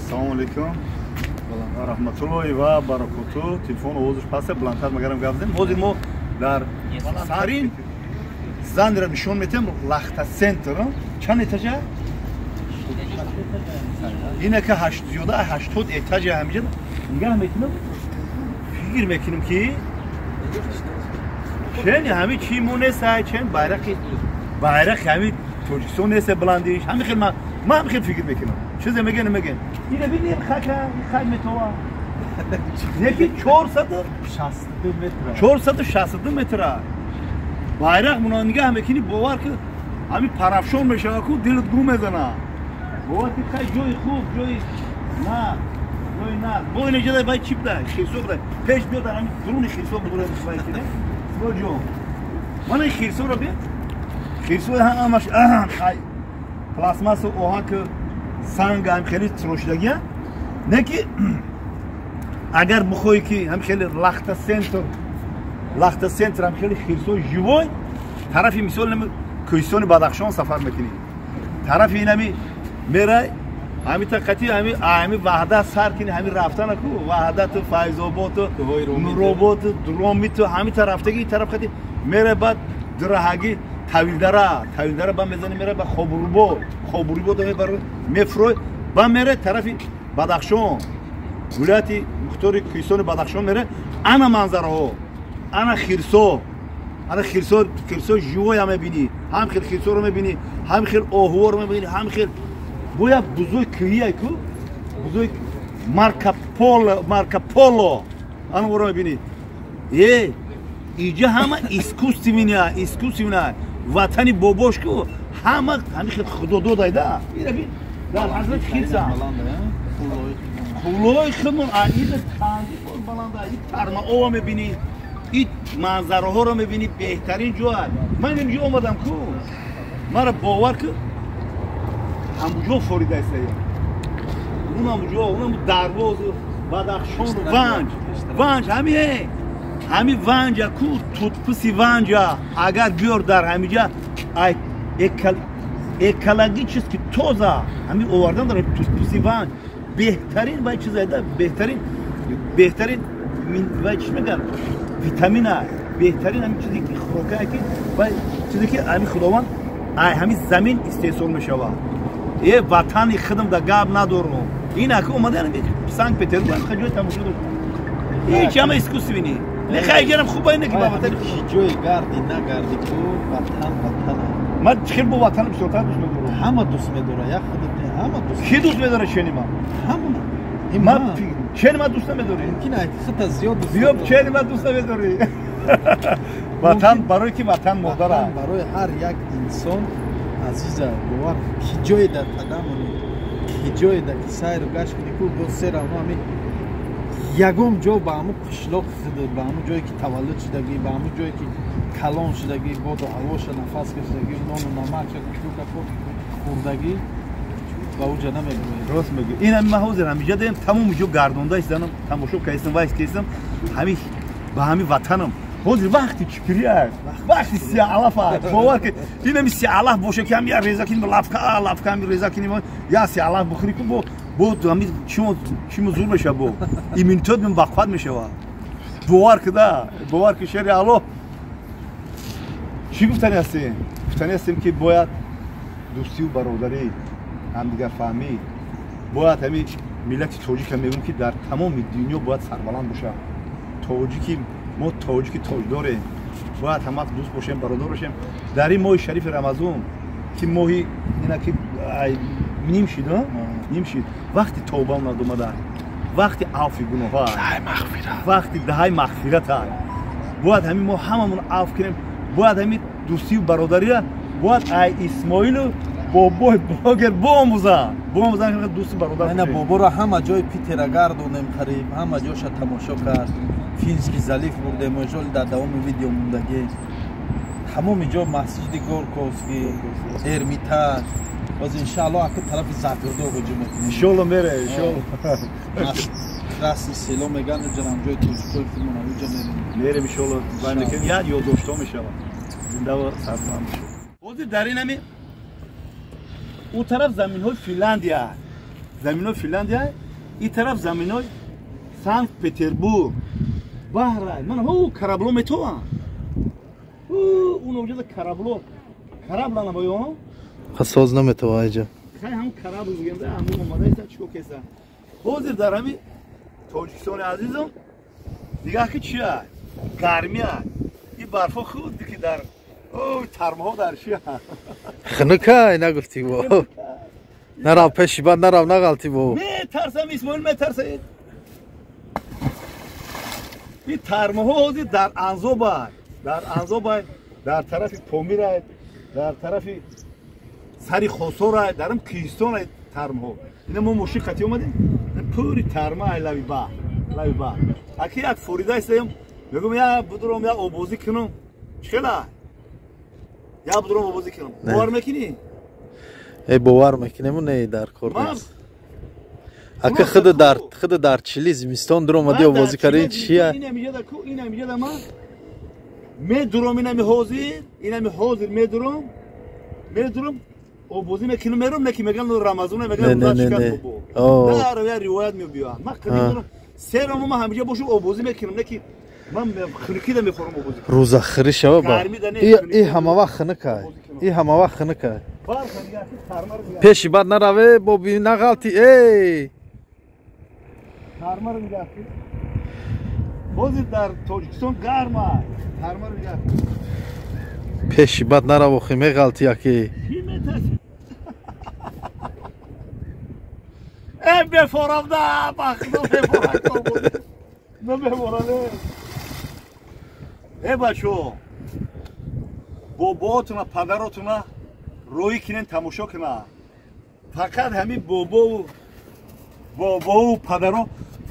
Салому алейкум ва раҳматуллоҳи ва баракоту. Телефон овозаш паста, баландтар магарам гап задем. Ҳозир мо дар сарин занро нишон метиҳем, Лахта Центр. Чанд этажа? Инака зиёда 80 этажа ҳамиҷа. Нигаҳ мекунам, фикр мекунам ки чен ҳами чи мо неста, чен байрақи ҳами Тоҷикистон неста баландиш. Ҳами хел ман ҳами хел фикр мекунам. Чизе мегӯ намегӯ. Ина бинем хака, хак метова. Неки 462 метра. 462 метра. Байрақ муна нигаҳ мекунӣ, бовар ки ҳами парафшон мешава ку дилат гум мезана. Бовар ки хай ҷои хуб, ҷои на, ҷои на. Бо ина ҷода бай чӣ буда? Хирсо буда. Пеш биё дар ҳами дуруни хирсо будура бай кине. Сво ҷон. Мана хирсоро бия. Хирсо ҳамаш хай пластмассу оҳак санг ҳам хеле тирошидагия. Не ки агар бихоҳӣ ки ҳам хеле Лахта Центр ҳам хеле хирсои живой тарафи мисол кӯҳистони Бадахшон сафар мекунӣ. Тарафи инами мерай ҳамита қати ҳами Ваҳдат сар кунӣ, ҳами рафтана ку Ваҳдату Файзоботу Нуроботу Дромиту ҳамита рафтаги ин тараф қати мерай, баъд Дираҳагӣ Тавилдара ба мезани мерай ба Хобурубо мефурой ба мерай тарафи Бадахшон, вилояти мухтори кӯҳистони Бадахшон мерай. Ана манзараҳо, ана хирсо, ана хирсо живоя мебинӣ, ҳам хел хирсоро мебинӣ, ҳам хел оҳуворо мебинӣ, ҳам хел боя бузои кӯҳия ку бузои Марко Поло ана оро мебинӣ. Э иҷа ҳама искусственная ватани бобош ку ҳама ҳами хел худо додайда. Ира бин дар ҳазрат хирса қуллои худмон ида чанди боз баланда. И тарма ова мебинӣ, ин манзараҳоро мебинӣ, беҳтарин ҷоа. Ман инҷо омадам ку мара бовар ку ҳамуҷо форида истаям. Унамуҷо, унаму дарвозу Бадахшону Ванҷ ҳами Ванҷа ку тутпуси Ванҷа агар биёр дар ҳамиҷа экологически тоза ҳами овардан дар тутпуси Ванҷ беҳтарин вай чизайда, беҳтарин вай чӣ мегӯянд витамина, беҳтарин ҳамин чизе ки хӯрокае ки вай чизе ки ҳамин Худованд ҳамин замин истеҳсол мешавад. Э ватани худам да гап надорам. Ин ака омадан Санкт Петербург ҷои тамошо дошт. Ҳеҷ ҳама искусственный. Не хай ҷарам хуб ине ки ба ватани ҷои гарди нагарди ку ватан ватан. Ман хел бо ватан бисёртар дӯст медорам. Ҳама дӯст медорад, як худат не, ҳама дӯст. Ки дӯст медорад чени ман? Ҳама. Ман чени ман дӯст намедорӣ? Мумкин аст худат зиёд дӯст. Биё чени ман дӯст намедорӣ. Ватан барои ки ватан модар аст. Барои ҳар як инсон азиза, бовар ки ҷое дар қадам монӣ, ки ҷое дар ки сайру гашт кунӣ ку боз серавно ҳами ягон ҷо ба ҳамун қишлоқи худат, ба ҳамун ҷое ки таваллуд шудагӣ, ба ҳамун ҷое ки калон шудагӣ, боду ҳавоша нафас кашидагӣ, нону намакша кушукако хӯрдагӣ ба уҷа намебурӣ. Рост мегӯ. Ин ҳами ман ҳозир ҳамиҷа дем тамоми ҷо гардонда истам, тамошо кардам, вайс кардам, ҳами ба ҳами ватанам. Ҳозир вақти чикирӣ аст, вақти сиалаф аст. Бовар ки ин ҳами сиалаф боша ки ҳами я реза кинем, лафка лафка ҳами реза кинем, я сиалаф бихӯрӣ ку бо ҳами чимо зур мешава, бо иммунитет ман бақувват мешава. Бовар ки да, бовар ки шери Аллоҳ. Чӣ гуфтани ҳастем? Гуфтани ҳастем ки бояд дӯстию бародарӣ, ҳамдигарфаҳмӣ, бояд ҳами миллати тоҷика мегӯм ки дар тамоми дунё бояд сарбаланд бошад. Тоҷики мо тоҷики тоҷдорем, бояд ҳама дӯст бошем, бародар бошем. Дар ин моҳи шарифи Рамазон ки моҳи ина ки ним шид, ним шид, вақти тавба омад омада, вақти авфи гуноҳа, вақти даҳаи мағфират аст. Бояд ҳамин мо ҳамамон авф кунем, бояд ҳамин дӯстию бародария бояд ай Исмоилу бобои блогер боомӯза, боомӯза дӯсту бародар. Ина боборо ҳама ҷои Питера гардонем, қариб ҳама ҷоша тамошо кард. Финский залив бурдем, ожол дар давоми видео мондагӣ. Тамоми ҷо масҷиди Горковский, Эрмитаж. Боз иншааллоҳ ака тарафи Загирдо ҳуҷум мекунем. Иншоалло мере, иншоалло. Красный село меган уҷа ҷои тоҷикои худмон уҷа мерем. Мерем иншоалло, вай мекунем, як ёддоштҳо мешавад. Зинда ва сарбаланд бошед. Ҳозир дар ин ҳами у тараф заминҳои Финляндия. Заминҳои Финляндия, ин тараф заминҳои Санкт Петербург. Баҳрай. Ман ҳо корабло метовам. Он оҷада корабло. Корабло набоё? Хасоз наметова айҷа. Хай ҳам корабло бигем да, ҳамун омадаиса чико кеса. Ҳозир дар ҳами Тоҷикистони азизам дигаҳ ки чия? Гармия. Ин барфо худ ки дар тармаҳо дар чия? Хунукай нагуфтӣ бо. Нарав пеши бад нарав нағалтӣ бо. Метарсам Исмоил метарсам. Ин тармаҳо ҳозир дар Анзобай, дар Анзобай, дар тарафи Помирай, дар тарафи сари Хосорай, дар ам Киҳистонай тармаҳо. Ина мо мошин қатӣ омадем, пури тарма ай лави баҳр, лави баҳр. Аки як форида истаем, мегӯм я будуром я обозӣ кунам. Чӣ хела? Я будуром обозӣ кунам. Бовар мекунӣ? Э бовар мекунему не дар кор нест. Ака худ дар Чили зимистон дуромадӣ обозӣ кардӣ чия? Инам иҷада ман медуром инами ҳозир, инами ҳозир медуром, медуром обозӣ мекунам мером не ки меган Рамазон меган рӯза шикаст бобо. Дар я ривоят мебиёяд. Ман қадим дорам се ром ман ҳамиҷа бошум обозӣ мекунам не ки ман хунукида мехӯрам обозӣ. Рӯза хӯрӣ шава ба. И ҳама вақт хунукай. И ҳама вақт хунукай. Пеши бад нараве боби нағалтӣ эй. Тармаро нигоҳ кун. Ҳозир дар Тоҷикистон гарм аст. Тармаро нигоҳ кун. Пеши бад нарав охи меғалтӣ яке. Кӣ метарсӣ? Э бефорам да, ба худо бефорам. На бефорам. Э бачо. Бобоотуна, падаротуна рӯй кинен тамошо кунад. Фақат ҳамин бобоу падаро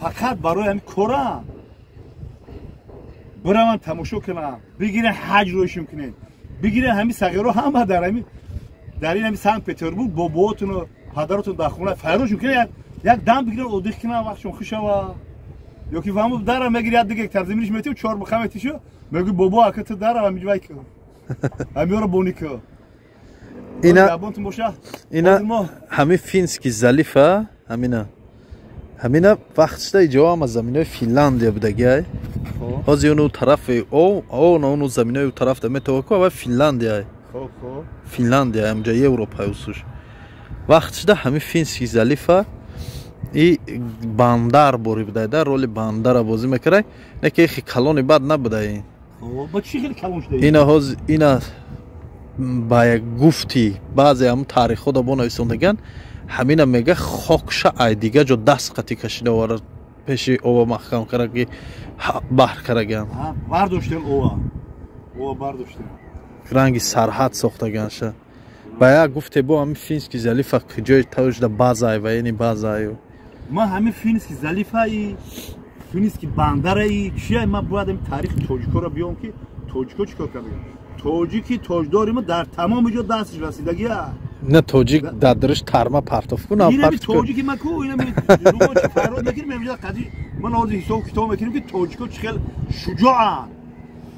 фақат барои ҳамин кора бираванд тамошо кунанд, бигирен ҳаҷ рӯйшон кунед, бигирен ҳамин сағиро ҳама дар ҳамин дар ин ҳамин Санкт Петербург бобоотуну падаротун дар хона файрошон кунед, як дам бигирен одих кунанд, вақтшон хуш шава. Ё ки фаҳму дара мегири як дига гектар заминиш метиҳу чор буқа метишу, мегӯи бобо ака ту дара ҳамиҷ вай кун, ҳамиёро бонӣ кун. Ина ҳамин Финский залифа ҳамина ҳамина вақтшда иҷо ҳама заминои Финляндия будагиай. Ҳозир уну тарафи ону заминои тарафда метова ку ава Финляндияй. Финляндия ҳамҷа Европай усуш. Вақтшда ҳамин Финский залифа и бандар бори будай да, роли бандара бозӣ мекардай. Не ки хи калони бад набудай. Ина ҳозир ина ба як гуфти баъзе ҳамун таърихҳо да бо нависондаган ҳамина мега хокша ай дига ҷо даст қатӣ кашида овара пеши ова маҳкам кара ки баҳр караган. Бардоштем ова. Ова бардоштем. Ранги сарҳад сохтаганша. Ба як гуфте бо ҳамин Финский залифа ҷои тавшда базай ва ини базаю. Ман ҳамин Финский залифаи, Финский бандараи чия ман бояд ҳамин таърихи тоҷикоро биём ки тоҷико чӣ кор кардаган. Тоҷики тоҷдори мо дар тамоми ҷо дасташ расидагия. Не тоҷик дар дариш тарма партоф кун, инами тоҷики ма ку инами фарёд мекунем инҷа қази ман ҳозир ҳисоб китоб мекунем ки тоҷико чӣ хел шуҷоанд.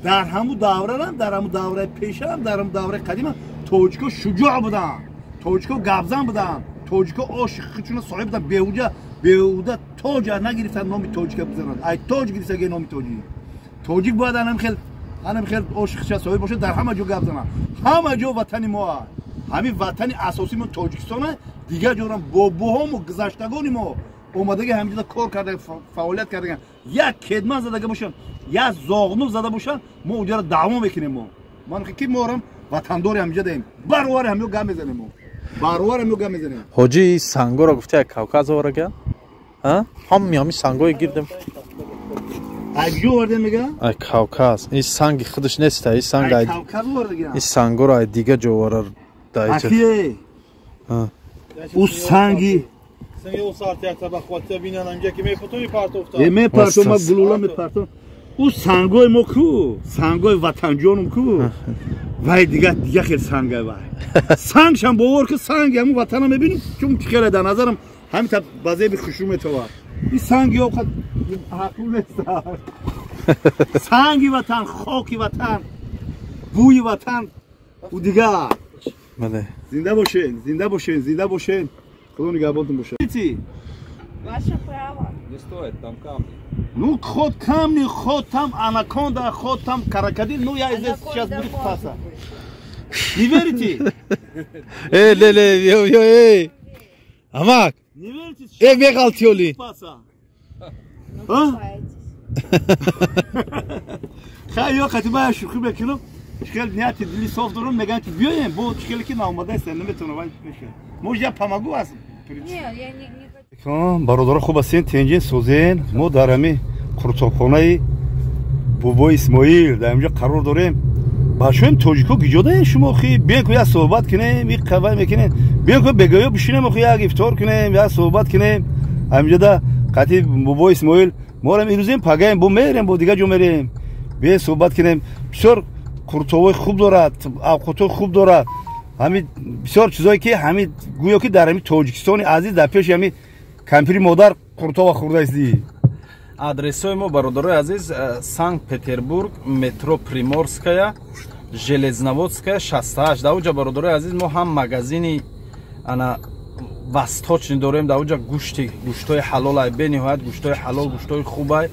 Дар ҳамун даврарам, дар ҳамун давраи пешарам, дар ҳамун давраи қадимам тоҷико шуҷоъ буданд, тоҷико гапзан буданд, тоҷико ошиқи худшуна соҳиб буданд, беҳуда беҳуда тоҷ нагирифтанд номи тоҷика бизананд. Ай тоҷ гирифтаги номи тоҷик. Тоҷик бояд анам хел анам хел ошиқша соҳиб бошад, дар ҳама ҷо гап занад. Ҳама ҷо ватани мо аст. Ҳамин ватани асосии мо Тоҷикистон аст. Дигар ҷорам бобоҳому гузаштагони мо омадаги ҳаминҷода кор карда, фаъолият кардаган. Як кедман задага бошанд, як зоғнув зада бошанд, мо онҷоро даъво мекунем мо. Ман ки морам ватандори ҳаминҷа даем. Баровари ҳамиё гап мезанем мо. Баровари ҳамиё гап мезанем. Ҳоҷи сангоро гуфти як Кавказ оварага? Ҳамми ҳами сангое гирдем. Ай куҷо овардем мега? Ай Кавказ. Ин санги худаш нест, ин санг ай Кавказ овардаган. Ин сангоро ай дига ҷо овара даиҷа. Акие. Ӯ санги мепартом, ма гулула мепартом. Ӯ сангои мо ку, сангои ватанҷоном ку. Вай дига дига хел сангай вай. Сангшам бовар ку санги ҳамун ватана мебинем, чун хеле дар назарам ҳамин та ба зеби хушрӯ метавад. Ин санги об ақл нест. Санги ватан, хоки ватан, бӯи ватан у дигар. Бале. Зинда бошен, зинда бошен, зинда бошен. Худо нигаҳбонтон бошад. Ваше право. Не стоит, там камни. Ну, хоть камни, хоть там анаконда, хоть там крокодил, ну я здесь сейчас буду купаться. Не верите? Эй, ле, ле, йо, йо, эй. Амак. Не верите? Эй, меғалтиёли. Купаться. Ну, купайтесь. Хай, ё, хати ба шӯхӣ мекунам. Хел нияти дили соф дорам, мегӯям ки биёем, бо хеле ки наомадаест, наметавонам, вай мешавад. Может, я помогу вас? Не, я не хочу. Бародаро, хуб ҳастен, тенҷин, созен. Мо дар ҳами қуртобхонаи бобои Исмоил дар инҷо қарор дорем. Бачаҳоим тоҷико гиҷодаен шумо хи? Биёен ку як суҳбат кунем, и қавай мекунем. Биёен ку бегоё бишинем, охи як ифтор кунем, як суҳбат кунем. Ҳаминҷода қатъи бобои Исмоил морам ирӯзем, пагаем, бо мерем, бо дигар ҷо мерем. Биёен суҳбат кунем. Бисёр қуртобҳои хуб дорад, авқотҳои хуб дорад. Ҳамин бисёр чизое ки ҳамин гӯё ки дар ҳамин Тоҷикистони азиз дар пеши ҳамин кампири модар қуртова хӯрдаистӣ. Адресҳои мо, бародарои азиз, Санкт Петербург, метро Приморская, Железноводская, 68. Дар уҷа, бародарои азиз, мо ҳам магазини ана восточный дорем. Дар уҷа гӯшти гӯштҳои ҳалолай, бениҳоят гӯштҳои ҳалол, гӯштҳои хубай,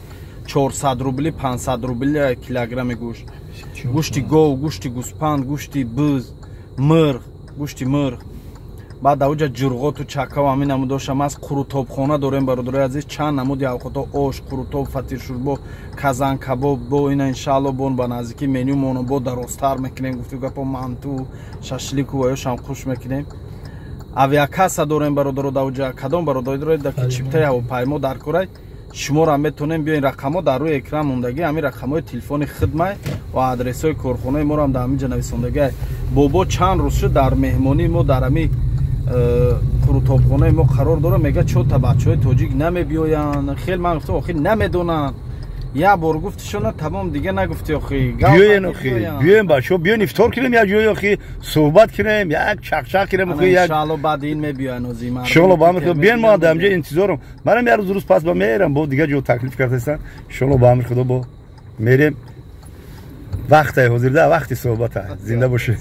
400 рубли, 500 рубли килограмми гӯшт, гӯшти гов, гӯшти гӯспанд, гӯшти буз, мирғ, гӯшти мирғ. Баъд дар уҷа ҷурғоту чакаву ҳамин намудошам аст. Қурутобхона дорем, бародарои азиз, чанд намуди авқото: ош, қурутоб, фатиршурбо, казан кабоб. Бо ина, иншаалло, бон ба наздикӣ менюмоно бо дарозтар мекунем, гуфту гапо, манту, шашлику ваёшам хуш мекунем. Авиакасса дорем, бародаро, дар уҷа. Кадом бародаро ки чиптаи ҳавопаймо дар корай, шуморо метонем биёин. Рақамҳо дар рӯи экран мондагӣ, ҳамин рақамҳои телефони хидмай ва адресҳои корхонаи моро ҳам дар ҳамин ҷа нависондагӣ. Бобо чанд рӯз шуд дар меҳмонии мо, дар ҳамин қурутобхонаи мо қарор дорам. Мега, чота бачаҳои тоҷик намебиёянд. Хел ман гуфтам, охир намедонанд. Як бор гуфтишона, тамом, дига нагуфти охи. Биёен охи, биёен, бачаҳо, биёен, ифтор кунем як ҷое, охи суҳбат кунем, як чақчақ кунем охи як. Иншаалло, баъди ин мебиёян ози. Иншоалло, ба амри Худо биёен, мо дар ҳамҷо интизорам. Манам як рӯз рӯз пас ба мерам, бо дигар ҷо таклиф кардастан. Иншоалло, ба амри Худо бо мерем. Вақтай ҳозирда, вақти суҳбата. Зинда бошед.